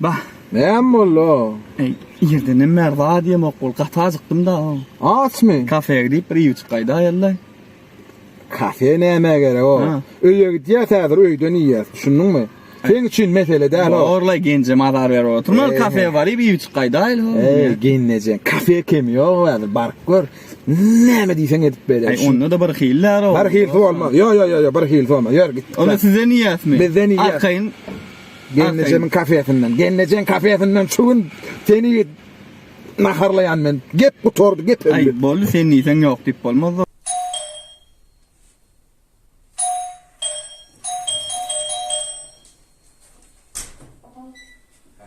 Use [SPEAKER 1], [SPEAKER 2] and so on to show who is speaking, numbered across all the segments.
[SPEAKER 1] Bah.
[SPEAKER 2] Näme boldy?
[SPEAKER 1] Eý, irdenem bäri zat iýemok bol, gaty ajykdym-da.
[SPEAKER 2] Açmy?
[SPEAKER 1] Kafeýe gidip bir iýip içip gaýdaýaly-laý.
[SPEAKER 2] Kafe nämä gerek o? Öýe gidýäs häzir, öýden iýýäs, düşündiňmi? Seň üçin mesele däl o.
[SPEAKER 1] Borlaý, genjem azar berip oturma, kafeýe baryp iýip içip gaýdaýaly.
[SPEAKER 2] Eý, gennejeň, kafe kemi ýok häzir, baryp gör. Näme diýseň edip berer.
[SPEAKER 1] Aý, onda-da bir hili däl o.
[SPEAKER 2] Bir hilsi bolmaz. Ýo, ýo, ýo, bir hilsi bolmaz. Ýör, gitdik.
[SPEAKER 1] Onda sizden iýýäsmi?
[SPEAKER 2] Bizden iýýäs.
[SPEAKER 1] Arkaýyn.
[SPEAKER 2] Gelnejemiň kafesinden. Gelnejeň kafesinden şu gün seni naharlaýan men. Gep gutardy, gep
[SPEAKER 1] Aý, boldy, sen diýseň ýok diýip bolmaz.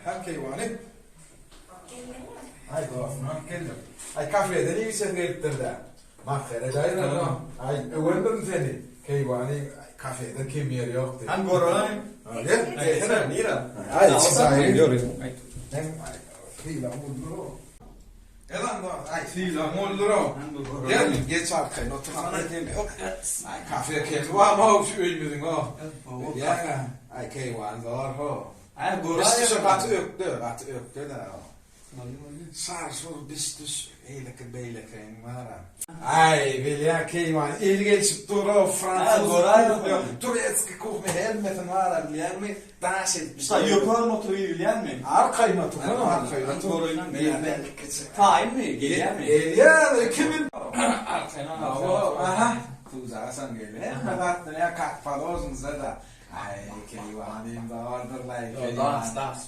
[SPEAKER 2] Hä, keýwany. Aý, dostum, alyp geldim. Aý, kafeden iýip-içesi gelipdir-dä. Masgara edäýme, Aý, öwendirin seni. Keýwany, kafeden kem ýeri ýok diýip.
[SPEAKER 1] Hany göräýiň.
[SPEAKER 2] Gel, gelsene.
[SPEAKER 1] Nirä?
[SPEAKER 2] Aý, çyzaýyn. Meň sylagym uludyr-ow. Gel onda, aý, sylagym uludyr-ow. Gel, geç arkaýyn otur. Aý, kafe kemi barmy-ow şu öýümiziň-ow. Bilýäň-ä. Aý, keýwany zor-how.
[SPEAKER 1] Aý,
[SPEAKER 2] göräýiň. Gaty ökde, gaty ökde-dä. Şar-şur, biş-düş, eýleki-beýlekiň bar-a. Aý, bilýän, keýwany, eli gelşip dur-ow, fransuz kuhnýa, turetskiý kuhnýa, hemmesini bar-a, bilýäňmi, daş edip bişirýär.
[SPEAKER 1] Ýökörüm oturyp iýilýärmi?
[SPEAKER 2] Arkaýyn otursana, arkaýyn otur.
[SPEAKER 1] Göräýiň. Taýynmy, gelýärmi?
[SPEAKER 2] Gelýär, kimin?
[SPEAKER 1] Arkaýyn
[SPEAKER 2] Aha, suwjagasam geldi. Hemme zatdan ýa kak položnysa-da. Aý, keýwanym zordur-laý, keýwany.
[SPEAKER 1] Daş, daş.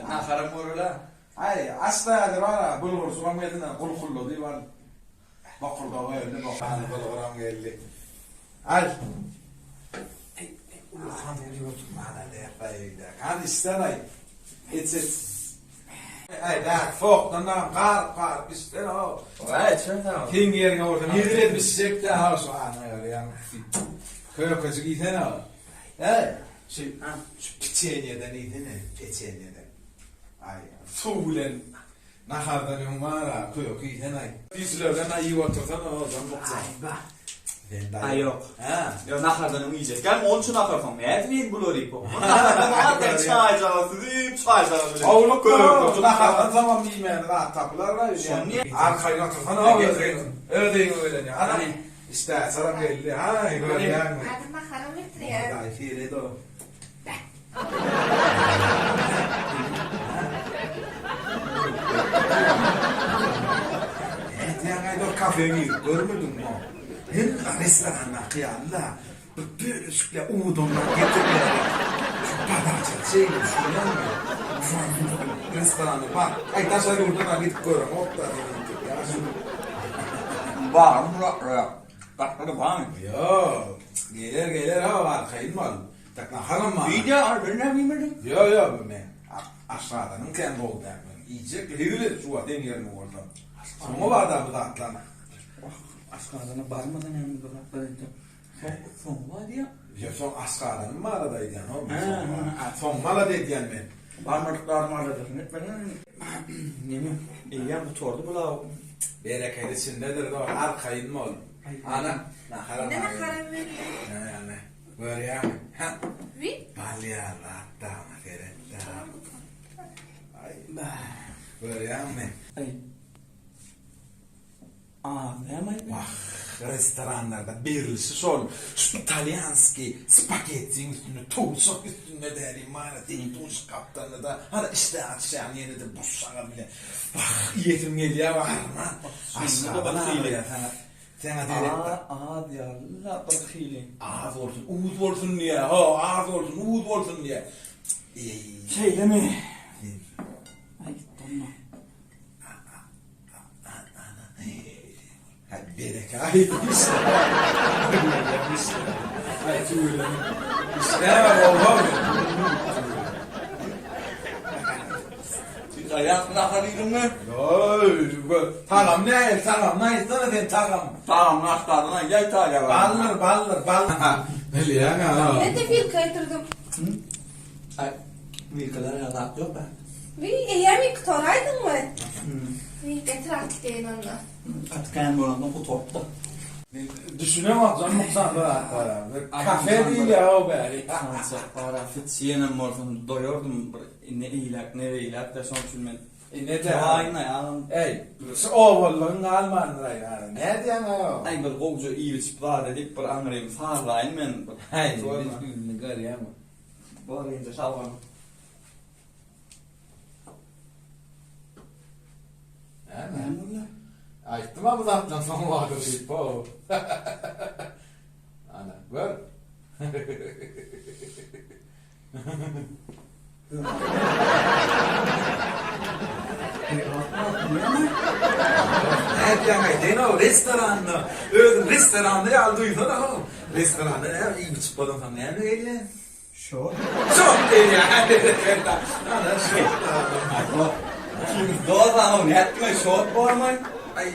[SPEAKER 1] Naharam görel-ä.
[SPEAKER 2] Aý, aç-da häzir bar-a, bulgurjygam geldi, gulkulla diýip al. Bokurdagy geldi, bokurdagy bulguram geldi. Aý. Eý, ullakan uly oturman-a däp-aý öýde. Hany içsene-aý. Iç, iç. Aý, bäh, sowukdan dagam garyp-garyp içsene-ow.
[SPEAKER 1] Aý, içerin saňa.
[SPEAKER 2] Seň ýeriňe bolsam, hezil edip içjek-dä, ha, şu ana görýäňmi? Kökejik iýsene-ow. Äý, şu, şu piçenýeden iýsene, peçenýeden. Aý, suw bilen nahardan öň bar-a, köke iýsene-aý. Süýjülerden-ä iýip otursana, ozam bukjaň.
[SPEAKER 1] Aý, bah.
[SPEAKER 2] Sen daýy.
[SPEAKER 1] Aý, ýok.
[SPEAKER 2] Hä?
[SPEAKER 1] Ýok, nahardan öň iýjek däl, onuň üçin nahar soň nädip iýen bulary iýip? Nahardan soň arkaýyn çaýjagaz süzüp, çaýjagaz bilen.
[SPEAKER 2] Howluk köke, nahardan soňam iýmäne zat tapylar-a öýdýän. Arkaýyn otursana, öz öýüň, öz öýüňe gelen ýaly. Ana, Işdäaçaram geldi. Aý, görýäňmi?
[SPEAKER 3] Häzir naharam getirýär.
[SPEAKER 2] Aý, sered-ow. Nätýäň-aý, dur, kafe girip görmediňmi? Hemme restorandaky ýaly-la, bir bölejikle uwudyndan getirýärler. Şu podaça şeýle düşünýäňmi? Fransuz restorany bar. Aý, daşary ýurda-da gidip göreňok-da, sen entek ýaş.
[SPEAKER 1] Bagym buraklar. Başga-da barmy?
[SPEAKER 2] Ýok. Geler, geler, hawa, arkaýyn bol. Tak naharam bar.
[SPEAKER 1] Iýdi, al, ben näme iýmedim?
[SPEAKER 2] Ýok, ýok, men aşgazanyň kän gowy däl. Men iýjek, hezil edip şu wagt seň ýeriňe bolsam. Soňa bada bu zatlar.
[SPEAKER 1] Wah, aşgazana barmasa näme bu zatlar entek. Soň, soň bar diýýäň.
[SPEAKER 2] Ýok, soň aşgazanym barada aýdýan, ho, men soň bar. Soň malada edýän men.
[SPEAKER 1] Barmadyklaryň aladasyny etmesene. Neme, eýýäm gutardy bulaw.
[SPEAKER 2] Bereket içindedir, dost, arkaýyn bol. Ana, naharam
[SPEAKER 3] Ine naharam geldi.
[SPEAKER 2] Hä, görýäňmi? Hä.
[SPEAKER 3] Wi.
[SPEAKER 2] Bal ýaly zat-da, maňa seret-dä. Aý, görýäňmi?
[SPEAKER 1] Aý. Az näme aýdýaň?
[SPEAKER 2] Wah, restoranlarda berilişi şol, şu italýanskiý spagettiň üstünde towşak üstünde däli mana zeýtunjyk gapdalynda-da hany işdä açýaň ýene-de buşşaga bilen. Wah, iýesim gelýär arman. Aşgazan agyrýar saňa. Saňa seretde.
[SPEAKER 1] Az ýaly-la bir hili.
[SPEAKER 2] Az bolsun, uz bolsun diýýär. Ho, az bolsun, uz bolsun diýýär. Eý.
[SPEAKER 1] Şeýlemi? Aý, bolma. Aýak nahar iýdiňmi?
[SPEAKER 2] Tagam nähili? Tagamyny aýtsana sen tagam.
[SPEAKER 1] Tagamyny aşgazyna aýdaý taýýar.
[SPEAKER 2] Baldyr, baldyr, bal. Bilýäň-ä.
[SPEAKER 3] Ine-de wilka getirdim.
[SPEAKER 1] Aý, wilkalar ýaly zat ýok-a.
[SPEAKER 3] Wiý, eýýäm ilki toraýdyňmy? Wiý, getir atyp deýin onda.
[SPEAKER 1] Gaty kän bolansoň gutarypdyr.
[SPEAKER 2] Düşünemok jan nuksan bir zat bar. Bir kafe diýilýär o bäri.
[SPEAKER 1] Sanjak bar, hiç ýenem bolsam doýardym bir ne eýläk ne beýläk-de şoň üçin men
[SPEAKER 2] Ine-de.
[SPEAKER 1] Aýna ýagam.
[SPEAKER 2] Eý, şu obalygyň galmandyr aý ara. Nädýäň aý?
[SPEAKER 1] Aý bir gowja iýip-içip zat edip bir aňrymy sazlaýyn men bir.
[SPEAKER 2] Häý, indi görýäňmi?
[SPEAKER 1] Bor indi sag boluň.
[SPEAKER 2] Näme? Näme boldy? Aýtdym-a bu zatlaň soňy bardyr diýip, ho. Ana, gör. Nädýäň-aý, sen-ow restoranda, özüň restoranda ýaly duýsana-how. Restoranda näme iýip-içip bolansoň näme gelýär?
[SPEAKER 1] Şot.
[SPEAKER 2] Şot gelýär, berekella. Ana, şot.
[SPEAKER 1] Ikimiz dos-a-how, nätdiň-aý, şot bormaý?
[SPEAKER 2] Aý,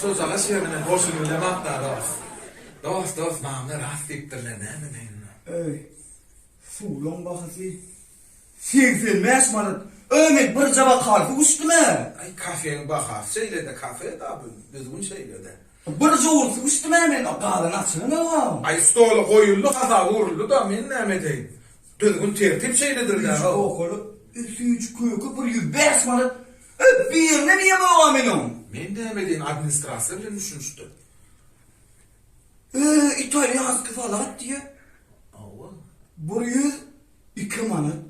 [SPEAKER 2] şojagaş ýerine goşulyp bilemok-da, dost. Dost, dost, mamla rast diýipdirler, näme deýin.
[SPEAKER 1] Öý, Suwlaň bahasy 85 manat. Öý men birje bokal suw içdim-ä.
[SPEAKER 2] Aý kafeň bahasy şeýle-de kafe-da bu, düzgün şeýle-de.
[SPEAKER 1] Birje ur suw içdim-ä men, galan açylan-a.
[SPEAKER 2] Aý stola goýuldy hasap uruldy-da men näme edeýin. Düzgün tertip şeýledir-dä.
[SPEAKER 1] Süýji kokaly, süýji köke 105 manat. Öý birinem iýemok-a men oň.
[SPEAKER 2] Men näme edeýin administrasiýa bilen düşünişdir.
[SPEAKER 1] Öý, italýanskiý salat diýýä.
[SPEAKER 2] Hawa.
[SPEAKER 1] 102 manat.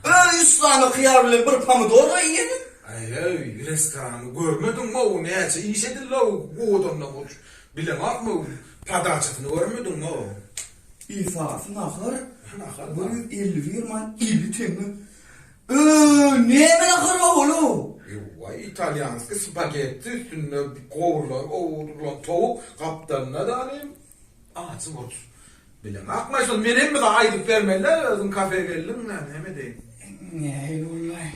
[SPEAKER 1] Öý, üç sany hyýar bilen bir pomidor-a iýenim.
[SPEAKER 2] Aý-öý, restorany görmediňmi-ow, näçe iş edildi-ow, owadandan uç. Bileňokmy, podaçasyny görmediňmi-ow?
[SPEAKER 1] Esasy nahar
[SPEAKER 2] Nahar
[SPEAKER 1] 151 manat 50 teňňe. Öý, näme nahar ol-ow?
[SPEAKER 2] Ew-waý, italýanskiý spagetti, üstünde gowrulan, owrulan towuk, gapdalynda-da anym ajy burç. Bileňokmy şony, men hemme zat aýdyp bermeli-dä, özüň kafe geldiň-dä, näme edeýin?
[SPEAKER 1] Nähili boldy-aý?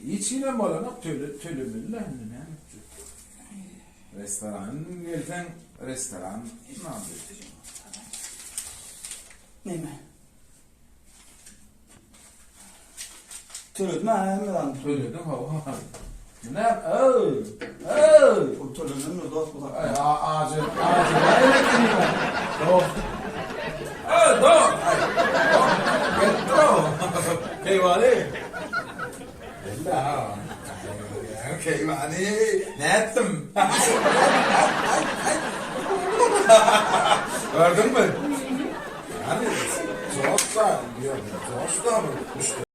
[SPEAKER 2] Hiç hilem bolanok, töle, tölemeli-dä indi, näme etjek? Restoran gelseň, restoran
[SPEAKER 1] Näme? Töledim ha hemme zady.
[SPEAKER 2] Töledim hawa. Näme? Öý! Öý!
[SPEAKER 1] Pul tölenendir dost bu
[SPEAKER 2] Aý, ajy, ajy näme ekeniň? Dost. Öý, dost! Aý. Gelipdir-ow. Keýwany. Geldi ha. Keýwany, nätdim? Gördüňmi? Ýani, joşda, diýýär, joşda bu müşderi.